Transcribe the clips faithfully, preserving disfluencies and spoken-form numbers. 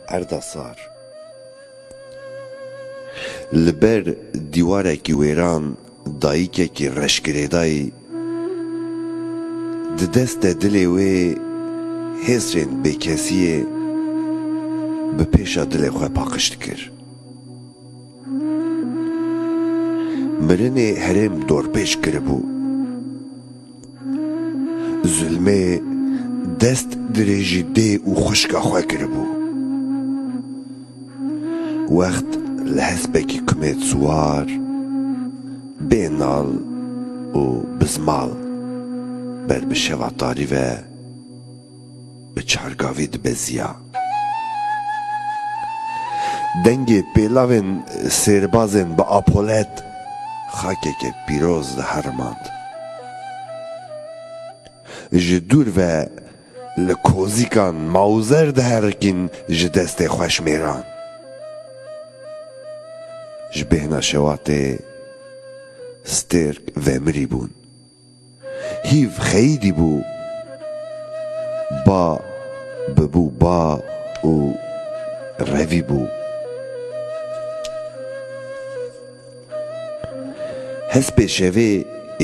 Erda sar. Li ber dîwarekî wêran dayikekî reşgirêdayî di destê dilê wê hêsrên bêkesiyê bi pêşa dilê xwe paqij dikir. Mirinê herêm dorpêç kiribû. Zulmê dest dirêjî dê û xwişka xwe kiribû. Wext li hespekî kumêt siwar, bê nal û bizmal ber bi şeva tarî ve bi çargavî dibeziya. Dengê pêlavên sêrbazên bi apolet xakeke pîroz diherimand. Ji dûr ve li kozîkan mawzer diherikîn ji destê xweşmêran. Ji bêhna şewatê stêrk vemirî bûn. Hîv xeyîdî bû. Ba bibû ba û revî bû. Hespê şevê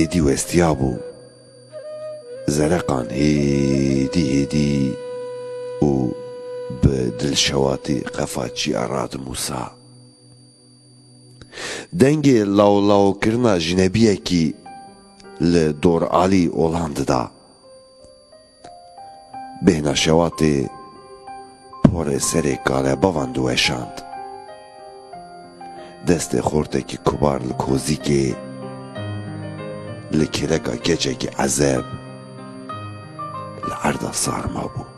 êdî westiya bû. Zereqan hêdî hêdî û bi dilşewatî qefa çiya radimûsa. Dengê lawlawkirina jinebiyekî li doralî olan dida. Bêhna şewatê porê serê kalebavan diweşand. Destê xortekî kubar li kozîkê, li kêleka keçekî ezeb li erda sar mabû.